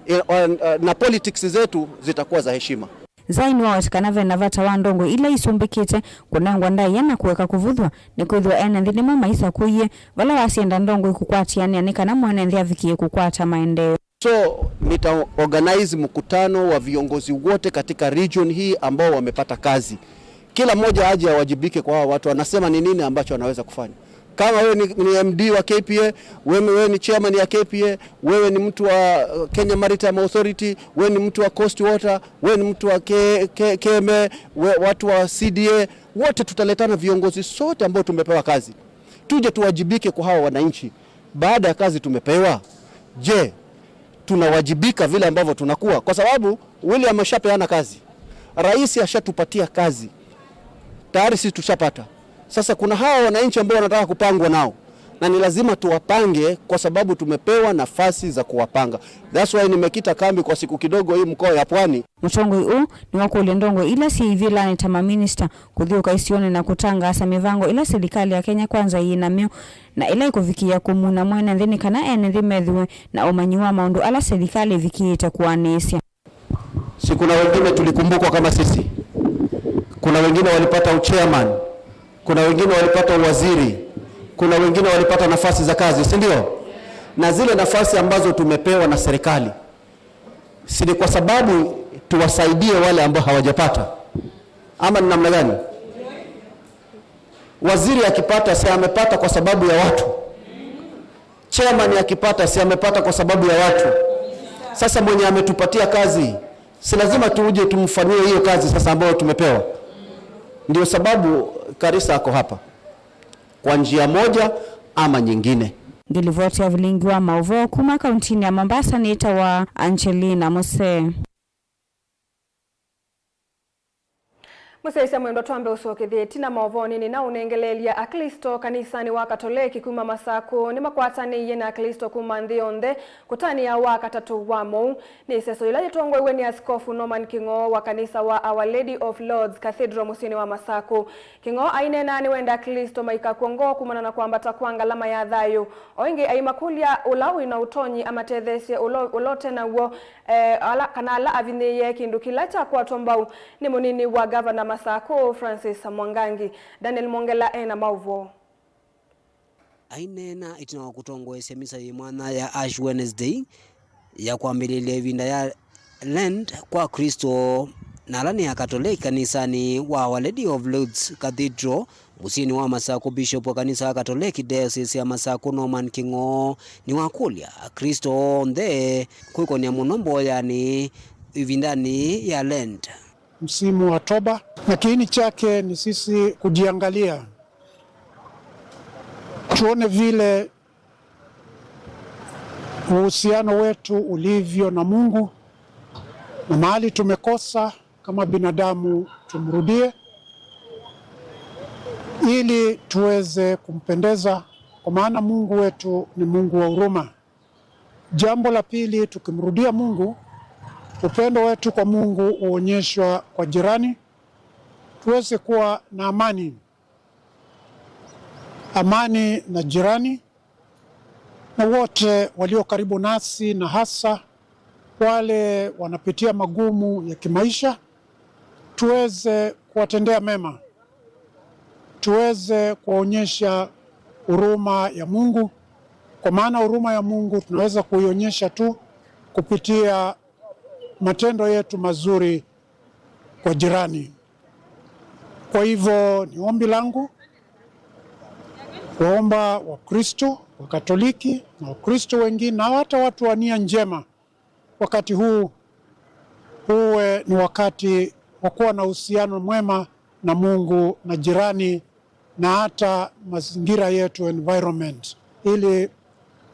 Eh, on, uh, na politics zetu zitakuwa za heshima. Nzai nĩwaweta kana ve na vata wa ndongoi ila isumbĩkĩte kũnengwa ndaĩa na kũeka kũvũthw'a, nĩkwĩthĩwa ene nthĩ nĩmo maisakũie vala wasyenda ndongoi kũkwatĩanĩa nĩ kana mwene nthĩ avikĩe kũkwata maendeeo. So, nita organize mkutano wa viongozi wote katika region hii ambao wamepata kazi. Kila mmoja aje awajibike kwa hawa watu, anasema ni nini ambacho anaweza kufanya. Kama wewe ni, ni M D wa K P A, wewe, wewe ni chairman ya K P A, wewe ni mtu wa, uh, Kenya Maritime Authority, wewe ni mtu wa Coast Water, wewe ni mtu wa K-, K-, K M A, we-, watu wa C D A, wote tutaletana viongozi sote ambao tumepewa kazi. Tuje tuwajibike kwa hawa wananchi. Baada ya kazi tumepewa, je, tunawajibika vile ambavyo tunakuwa? Kwa sababu William ashapeana kazi, rais ashatupatia kazi tayari, sisi tushapata. Sasa kuna hawa wananchi ambao wanataka kupangwa nao, na ni lazima tuwapange kwa sababu tumepewa nafasi za kuwapanga. That's why nimekita kambi kwa siku kidogo hii mkoa ya Pwani. Mũtongoi ũũ nĩwakũlya ndongoi ila syĩ ivĩlanĩ ta maminista kũthiũka isionĩ na kũtangaasa mĩvango ĩla silikalĩ ya Kenya Kwanza yĩ namyo na ĩla ĩkũvikĩĩa kũmuna mwene nthĩ nĩ kana ene nthĩ methĩwe na ũmanyi wa maũndũ ala silikalĩ ĩvikĩĩte kũanĩĩsya. Si kuna wengine tulikumbukwa kama sisi? Kuna wengine walipata uchairman, kuna wengine walipata uwaziri, kuna wengine walipata nafasi za kazi, si ndio? Na zile nafasi ambazo tumepewa na serikali, si ni kwa sababu tuwasaidie wale ambao hawajapata? Ama ni namna gani? Waziri akipata, si amepata kwa sababu ya watu? Chairman akipata, si amepata kwa sababu ya watu? Sasa mwenye ametupatia kazi, si lazima tuje tumfanyie hiyo kazi sasa ambayo tumepewa? Ndio sababu Karisa ako hapa kwa njia moja ama nyingine. Ngĩlivoti ya vilingi wa maũvoo kuma kauntinĩ ya Mombasa nĩtawa Angelina Musee. Mũsyaĩĩsya mwendwa, twambe ũsokethye ĩtina maũvoonĩ. Nĩnaũnengeleelya Aklĩsto kanisanĩ wa Katoleki kuma Masakũ nĩmakwatanĩie na Aklĩsto kuma nthĩ yonthe kũtanĩa Wakatatũ wa Mou. Nĩ ĩseso yĩla yĩtongoew'e nĩ Asikofu Norman Kĩng'oo wa kanisa wa Our Lady of Lourdes Cathedral mũsyĩnĩ wa Masakũ. Kĩng'oo aineena nĩwenda Aklĩsto maikakw'e ngoo kumana na kwambata kwa ngalama ya thayũ. O ĩngĩ aimakũlya ũla wĩ na ũtonyi amatetheesye ũla, ũla ũte naw'o, eh, ala, kana ala avinyĩĩe kĩndũ kĩla kyakwatwa mbau nĩ mũnini wa ngavana Masakũ, Francis Mwangangi. Daniel Mwongela e na maũvoo. Aineena ĩtina wa kũtongoesya misa yĩ mwanya ya Ash Wednesday ya kwambĩlĩlya ĩvinda ya Lent kwa Aklĩsto na ala nĩ Akatoleki kanisanĩ wa Our Lady of Lourdes Cathedral, mũsyĩnĩ wa Masaku. Bishop wa kanisa wa Katoleki Diocese ya Masaku, Norman Kĩng'oo, nĩwakũlya Aklĩsto onthe kwĩkony'a mũno mboyanĩ ĩvindanĩ ya Lent. Msimu wa toba, na kiini chake ni sisi kujiangalia, tuone vile uhusiano wetu ulivyo na Mungu, na mahali tumekosa kama binadamu tumrudie, ili tuweze kumpendeza, kwa maana Mungu wetu ni Mungu wa huruma. Jambo la pili, tukimrudia Mungu, upendo wetu kwa Mungu huonyeshwa kwa jirani, tuweze kuwa na amani, amani na jirani na wote walio karibu nasi, na hasa wale wanapitia magumu ya kimaisha, tuweze kuwatendea mema, tuweze kuwaonyesha huruma ya Mungu, kwa maana huruma ya Mungu tunaweza kuionyesha tu kupitia matendo yetu mazuri kwa jirani. Kwa hivyo, ni ombi langu kuomba Wakristo wa Katoliki na Wakristo wengine na hata watu wa nia njema, wakati huu uwe ni wakati wa kuwa na uhusiano mwema na Mungu na jirani na hata mazingira yetu, environment, ili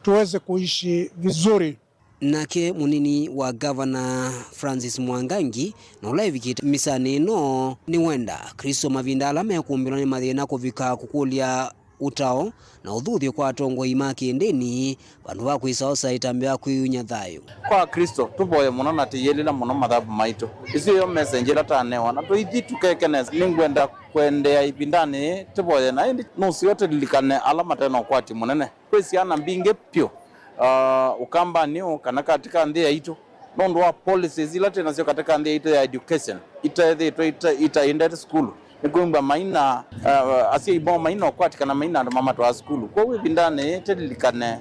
tuweze kuishi vizuri. Nake mũnini wa ngavana Francis Mwangangi, na ũla ĩvikĩte mĩsanĩ ĩno, nĩwenda Aklĩsto mavinda ala mekũmbĩlwa nĩ mathĩna kũvika kũkũlya ũtao na ũthuthyo kwa atongoi ma kĩndĩni vandũ va kwĩsa osa ĩtambya ya kwĩyumya thayũ. Kwa Aklĩsto, tũvoye mũno na tũyĩlĩla mũno mathavu maitũ. Ĩsu ĩyo message ĩla twanewa, na tũithi tũkeke nesa. Nĩngwenda kũendeea ĩvindanĩ yĩĩ tũvoye, na ĩndĩ nũseo tũlilikane ala mate na ũkwati mũnene. Kwĩ syana mbingĩ vyũ, uh, ũkambanĩ ũũ kana katĩ ka nthĩ yaitũ, nũndũ wa policies ila twĩ nasyo katĩ ka nthĩ yaitũ ya education, itaethĩĩtwe ita-, itaendete sukulu. Nĩkwĩw'a maina, uh, asyai moo maina ũkwati kana maina andũ mamatwaa sukulu. Kwoou ĩvindanĩ yĩĩ tũlilikane,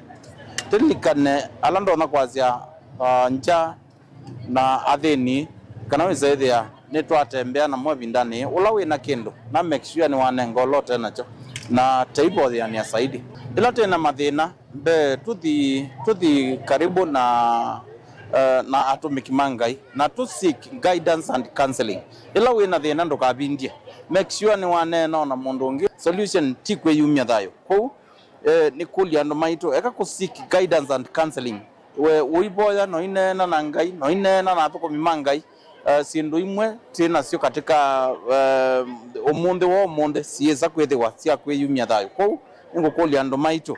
tũlilikane ala ndonya kwasya, uh, ngya na athĩni, kana wĩsa ĩthĩa nĩtwatembea namo ĩvindanĩ yĩĩ. Ũla wĩ na kĩndũ, na make sure nĩwanenga ũla ũte nakyo, na tũivoyeanĩa saidi. Ĩla twĩ na mathĩna, mbee, tũthi, tũthi karibu na, eh, na atũmĩki ma Ngai, na tũ seek guidance and counseling. Ĩla wĩ na thĩna, ndũkavindye. Make sure nĩwaneena o na mũndũ ũngĩ. Solution ti kwĩyumya thayũ. Kwoou, eh, nĩkũlya andũ maitũ, eka kũ seek guidance and counseling. We ũivoya, noineena na Ngai, noineena na athũkũmi ma Ngai. Eh, syĩndũ imwe twĩ nasyo katika, eh, ũmũnthĩ wa ũmũnthĩ syĩsa kwĩthĩwa sya kwĩyumya thayũ. Kwoou nĩngũkũlya andũ maitũ,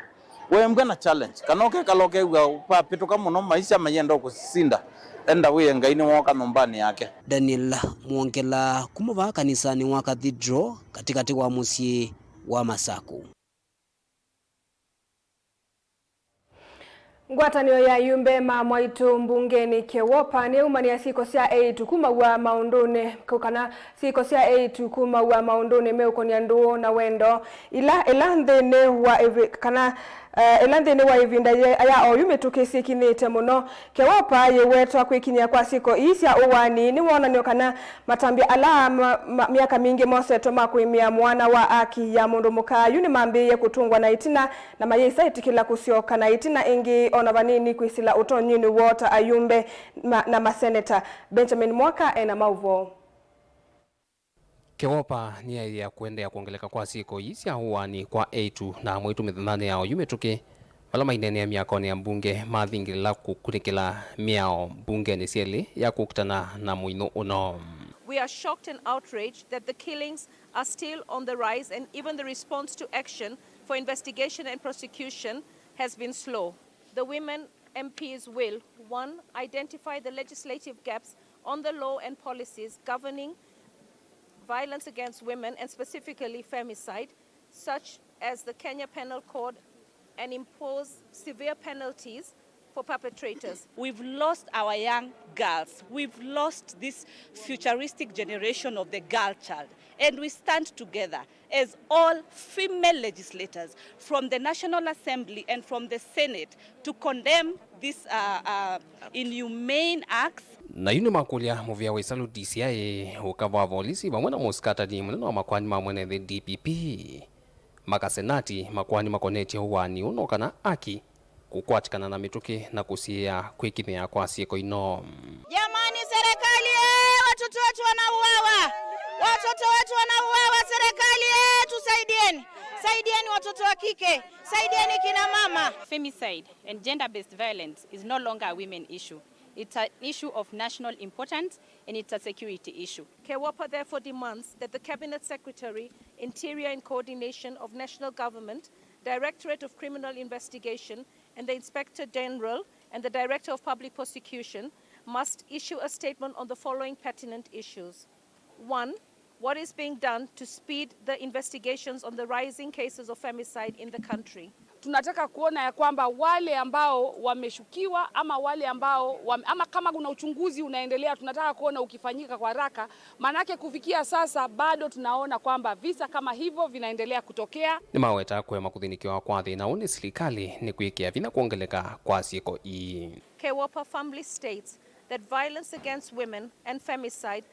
wembwa na challenge, kana ũkekala ũkew'a vapĩtũka mũno, maisha mayenda ũkũsinda, enda wĩe Ngai nĩwooka nyũmbanĩ yake. Daniel Mwongela kuma vaa kanisanĩ wa Cathedral katĩkatĩ wa mũsyĩ wa Masaku. Ngwatanĩo ya ayumbe ma mwaitũ mbungenĩ KEWOPA nĩyaumanĩa syĩko sya eĩtu kumaw'a maũndũnĩ, kana syĩko sya eĩtu kumaw'a maũndũnĩ meũkonia ndũũ na wendo, ila, ĩla nthĩnĩ wa ĩvi-, kana, eh, ĩla nthĩnĩ wa ĩvinda ye-, ya oyu mĩtũkĩ syĩkinyĩte mũno. KEWOPA yĩwetwa kwĩkinyĩa kwa syĩko ii sya ũwani nĩ wonany'o kana matambya ala ma, ma, myaka mingĩ mosetwe ma kũĩmĩa mwana wa aki ya mũndũ mũka yu nĩmambĩĩe kũtũngwa na ĩtina, na mayĩsa ĩtĩkĩla kũsyoka na ĩtina ĩngĩ o na vanini kwĩsĩla ũtonyinĩ woo ta ayumbe ma, na maseneta. Benjamin Mwaka e na maũvoo. KEWOPA nĩyaĩĩa kũendeea kwongeleka kwa syĩko ii sya ũwani kwa eĩtu na amwaitũ mĩthenyanĩ ya oyu mĩtũkĩ, vala maineenea myakonĩ ya mbunge mathingĩlĩla kũkunĩkĩla mĩao mbungenĩ syelĩ ya kũkitana na mũinũ ũno. We are shocked and outraged that the killings are still on the rise, and even the response to action for investigation and prosecution has been slow. The women M Ps will, one, identify the legislative gaps on the law and policies governing violence against women, and specifically femicide, such as the Kenya Penal Code, and impose severe penalties for perpetrators. We've lost our young girls. We've lost this futuristic generation of the girl child. And we stand together as all female legislators from the National Assembly and from the Senate to condemn These are uh, inhumane acts. Na yu nĩmakũlya mũvĩa wa Isalu D C I, ũkava wa volisi vamwe na mũsikatani mũnene wa makoani ma mwene nthĩ D P P makasenati makoani makonetye ũwaani ũno kana aki kũkwatĩkana na mĩtũkĩ na kũsiĩĩa kwĩkinyĩa kwa syĩko ino. Jamani, serikali, eh, watoto wetu wanauawa, watoto wetu wanauawa. Serikali, eh, tusaidieni, saidieni watoto wa kike, saidieni kina mama. Femicide and gender-based violence is no longer a women issue. It's an issue of national importance and it's a security issue. KEWOPA therefore demands that the Cabinet Secretary, Interior in coordination of National Government, Directorate of Criminal Investigation, and the Inspector General and the Director of Public Prosecution must issue a statement on the following pertinent issues. One, what is being done to speed the investigations on the rising cases of femicide in the country? Tunataka kuona ya kwamba wale ambao wameshukiwa ama wale ambao wame, ama kama kuna uchunguzi unaendelea, tunataka kuona ukifanyika kwa haraka, maanake kufikia sasa bado tunaona kwamba visa kama hivyo vinaendelea kutokea. Nĩmaweta kũema kũthĩnĩkĩwa kwa thĩna ũũ nĩ silikalĩ nĩ kwĩkĩa vinya kwongeleka kwa syĩko ii. KEWOPA firmly states that violence against women and femicide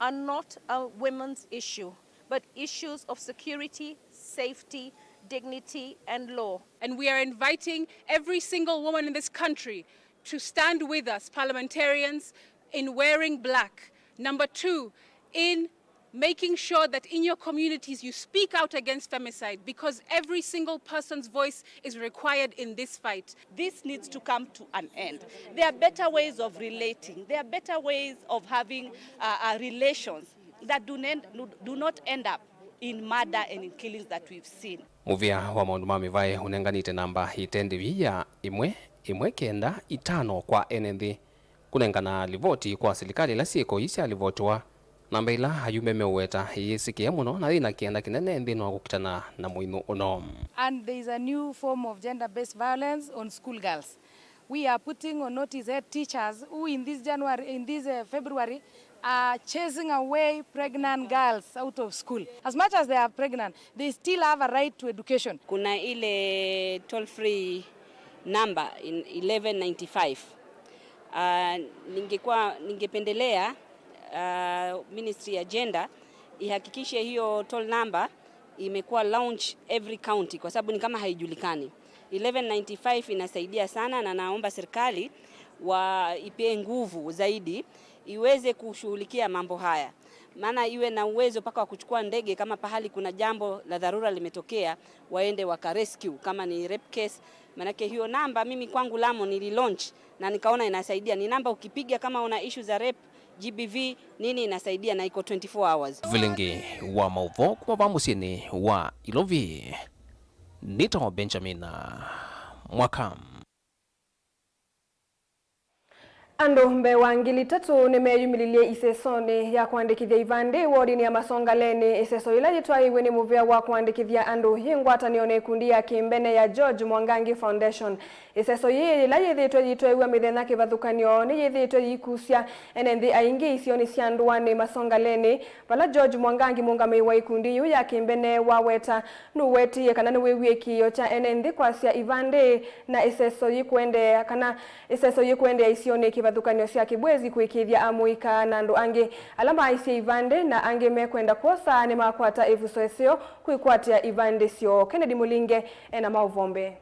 are not a women's issue, but issues of security, safety, dignity, and law. And we are inviting every single woman in this country to stand with us, parliamentarians, in wearing black. Number two, in making sure that in your communities you speak out against femicide, because every single person's voice is required in this fight. This needs to come to an end. There are better ways of relating. There are better ways of having uh, uh, relations that do, nen- do not end up in murder and in killings that we've seen. Mũvĩa wa maũndũ ma mĩvaĩ ũnenganĩte namba ĩte ndĩvi ya ĩmwe ĩmwe kenda itano kwa ene nthĩ kũnengana livoti kwa silikalĩ ila syĩko ii syalivotiwa. Namba ĩla ayumbe meũweta ĩyĩsĩkĩe mũno na yĩna kĩanda kĩnene nthĩnĩ wa kũkitana na mũimũ ũno. And there is a new form of gender-based violence on school girls. We are putting on notice head teachers who in this January, in this uh, February, are chasing away pregnant girls out of school. As much as they are pregnant, they still have a right to education. Kuna ile toll free number in eleven ninety-five. Uh, ningekuwa ningependelea uh, Ministry ya Gender ihakikishe hiyo toll number imekuwa launch every county, kwa sababu ni kama haijulikani. Eleven ninety-five inasaidia sana, na naomba serikali waipee nguvu zaidi iweze kushughulikia mambo haya, maana iwe na uwezo mpaka wa kuchukua ndege kama pahali kuna jambo la dharura limetokea, waende waka rescue kama ni rape case. Maanake hiyo namba mimi kwangu Lamu nililaunch na nikaona inasaidia. Ni namba ukipiga kama una issue za rape, G B V, nini, inasaidia na iko twenty-four hours. Vilingi wa maũvoo kuma va mũsyĩnĩ wa Ilovi, nĩtawa Benjamin Mwaka. Andũ mbee wa ngili itatũ nĩmeyumĩlilye isesonĩ ya kũandĩkĩthya ivandĩ wodinĩ ya Masongaleni, ĩseso yĩla yĩtwaĩiw'e nĩ mũvĩa wa kũandĩkĩthya andũ yĩ ngwatanĩo na ĩkundi ya kĩmbene ya George Mwangangi Foundation. Ĩseso yĩĩ yĩla yĩthĩĩtwe yĩtwaĩw'a mĩthenya kĩvathũkany'o nĩyĩthĩĩtwe yĩikusya ene nthĩ aingĩ isionĩ sya ndũanĩ Masongaleni, vala George Mwangangi, mũũngamĩi wa ĩkundi yĩu ya kĩmbene, waweta nũwetie kana nĩwĩw'ĩe kĩĩo kya ene nthĩ kwasya ivandĩ na ĩseso yĩkũendeea, kana ĩseso yĩkũendeea isionĩ kĩvathũkany'o sya Kĩbwezi kũĩkĩĩthya amũika na andũ angĩ ala maaisye ivandĩ na angĩ mekwenda kwosa nĩmakwata ĩvuso ĩseo kwĩkwatĩa ivandĩ syoo. Kennedy Mũlinge ena maũvoo mbee.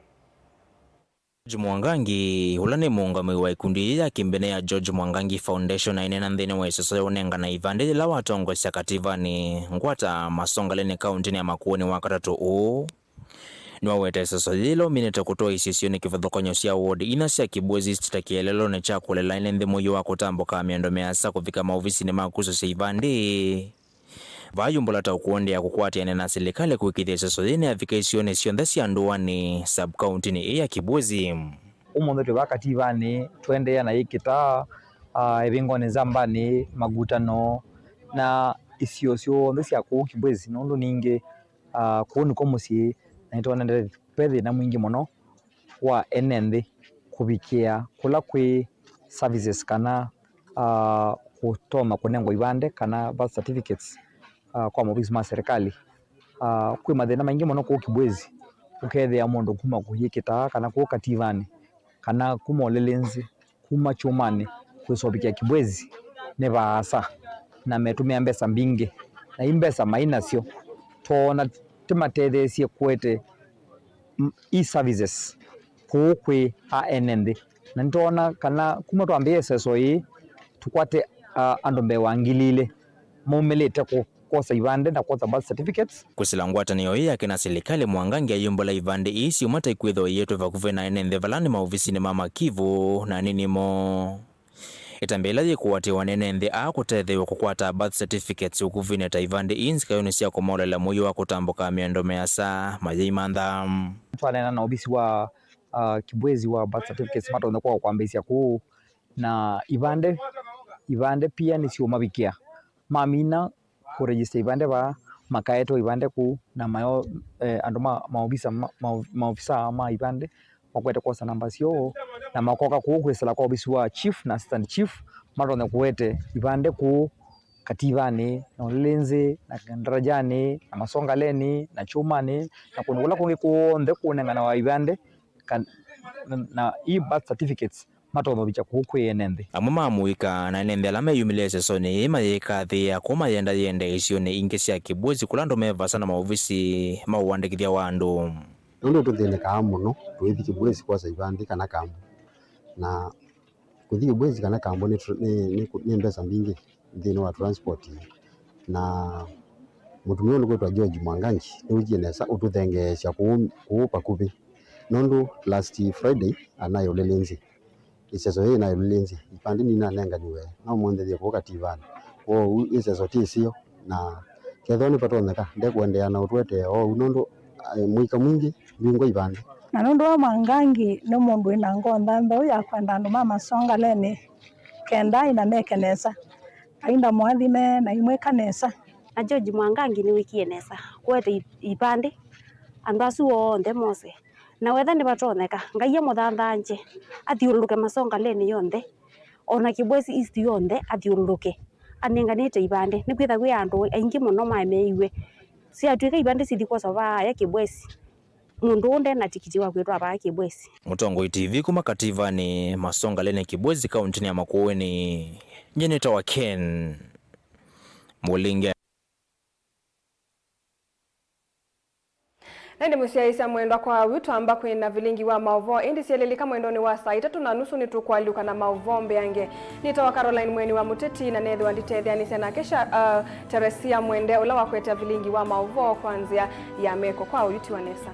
George Mwangangi, ũla nĩ mũũngamĩi wa ĩkundi yĩĩ ya kĩmbene ya George Mwangangi Foundation, aineena nthĩnĩ wa ĩseso ya ũnengana ivandĩ yĩla watongoesya Kativani, ngwata Masongaleni, kaũntĩnĩ ya Makueni, Wakatatũ ũũ. Nĩwaweta ĩseso yĩĩ yĩla ũminĩte kũtwaĩĩsya isionĩ kĩvathũkany'o sya ward ina sya Kĩbwezi ta kĩeleelonĩ kya kũlela ene nthĩ mũio wa kũtambũka mĩendo mĩasa kũvika maovisinĩ ma kũsosya ivandĩ. Vayumbũla ta ũkũendeea kũkwatĩanĩa na silikalĩ kũĩkĩĩthya ĩseso yĩĩ nĩyavika isionĩ syonthe sya ndũanĩ sub-kaũntĩnĩ ĩĩ ya Kĩbwezi. Ũmũnthĩ twĩ vaa Kativanĩ, tũendeea na ĩkĩtaa, ah, ĩvingonĩ, Nzambanĩ, Magutano, na isio syonthe sya kũu Kĩbwezi, nũndũ ningĩ, ah, kũu nĩkw'o mũsyĩ, na nĩtwonete ve thĩna mwingĩ mũno wa ene nthĩ kũvikĩa kũla kwĩ services kana, ah, kũtonya kũnengwa ivandĩ kana birth certificates, ah, kwa maovisi ma serikali. Ah, kwĩ mathĩna maingĩ mũno kũu Kĩbwezi, ũkethĩa mũndũ kuma kũyĩkĩtaa kana kũu Kativanĩ, kana kuma Ulilinzi, kuma Kyumani kwĩsa ũvikĩa Kibwezi nĩ vaasa, na metũmĩa mbesa mbingĩ, na i mbesa mai nasyo twoona timatetheesye kũete, mm, e-services kũu kwĩ a ene nthĩ. Na nĩtwoona kana kuma twambĩĩe ĩseso yĩĩ, tũkwate, ah, andũ mbee wa ngili ilĩ maumĩlĩte kũ-, kwosa ivandĩ na kwosa birth certificates. Kwĩsĩla ngwatanĩo ĩĩ yake na silikalĩ, Mwangangi ayumbũla ivandĩ ii syuma ta ikwĩthĩwa ietwe vakuvĩ na ene nthĩ vala nĩ maovisinĩ ma makivu na anini moo. Ĩtambya ĩla yĩkũatĩwa nĩ ene nthĩ aa kũtetheew'a kũkwata birth certificates ũkuvinĩ ta ivandĩ ii nzikaĩonĩ sya kũmaũlĩla mũio wa kũtambũka mĩando mĩasa mayĩimantha. Twaneena na ovisi wa, ah, Kibwezi wa birth certificates, matonya kwa kwambĩĩsya kũu na ivandĩ, ivandĩ pia nĩsyũmavikĩa. Mamina kũregister ivandĩ vaa, makaetwa ivandĩ kũu, na mayo, eh, andũ ma maovisa ma, ma, maovisa ma ivandĩ makwete kwosa namba syoo, na makoka kũu kwĩsĩla kwa ovisi wa chief na assistant chief, matonya kũete ivandĩ kũu Kativanĩ, na Ulilinzi, na Ndarajanĩ, na Masongaleni, na Kyumani, na kũndũ kũla kũngĩ kw'onthe kũnenganawa ivandĩ, kan-, na, na e-birth certificates, matonya ũvikya kũu kwĩ ene nthĩ. Amwe ma amũika na ene nthĩ ala meyumĩlĩe ĩsesonĩ yĩĩ mayĩkathĩĩa kũu mayendayenda isionĩ ingĩ sya Kibwezi kũla andũ me vaasa na maovisi ma ũandĩkĩthya wa andũ. Nũndũ tũthĩnĩkaa mũno tũithi Kibwezi kwosa ivandĩ kana kambu, na kũthi Kibwezi kana kambu nĩ, nĩ, nĩ, nĩ mbesa mbingĩ nthĩnĩ wa transport. Na mũtumĩa ũyũ ũkwĩtwa George Mwangangi nĩwĩkie nesa ũtũthengeesya kũu, kũu pakuvĩ, nũndũ last Friday anaĩ Ulilinzi. Ĩseso yĩĩ naĩ Ulilinzi, ivandĩ nĩnanenganiwe, no mũnthethye kũu Kativanĩ. Kwoou ĩseso ti ĩseo, na kethĩwa nĩvatonyeka, ndekũendeea na ũtũetee oou, nũndũ, eh, mũika mwingĩ ndwingwa ivandĩ. Na nũndũ wa Mwangangi nĩ mũndũ wĩ na ngoo nthanthau ya kwenda andũ ma Masongaleni kenda ĩna meke nesa. Ngai ndamũathime na imwĩka nesa. Na George Mwangangi nĩwĩkie nesa kũete i-, ivandĩ andũ asu onthe mose. Na wetha nĩvatonyeka, Ngai amũthanthange, athyũlũlũke Masongaleni yonthe, o na Kibwezi East yonthe athyũlũlũke, anenganĩte ivandĩ. Nĩkwĩtha kwĩ andũ aingĩ mũno maemeeiwe. Syatw'ĩka ivandĩ sithi kwosa vaaya Kibwezi, mũndũ ũũ nde na tikiti wa kwĩtwaa vaa Kibwezi. Mũtongoi T V kuma Kativanĩ, Masongaleni Kibwezi, kauntinĩ ya Makueni, nyie nĩtawa Ken Mũlinge. Na ĩndĩ mũsyaĩĩsya mwendwa, kwa ũu twamba kwĩna vilingi wa maũvoo, ĩndĩ syelelika mwendonĩ wa saa itatũ na nusu nĩtũkũalyũka na maũvoo mbeange. Nĩtawa Caroline Mweni wa Mũteti, na neethĩwa nditetheanĩsya nake Sha-, uh, Teresia Mwende, ũla wakwete vilingi wa maũvoo kwa nzĩa ya meko. Kwa ũu tiwa nesa.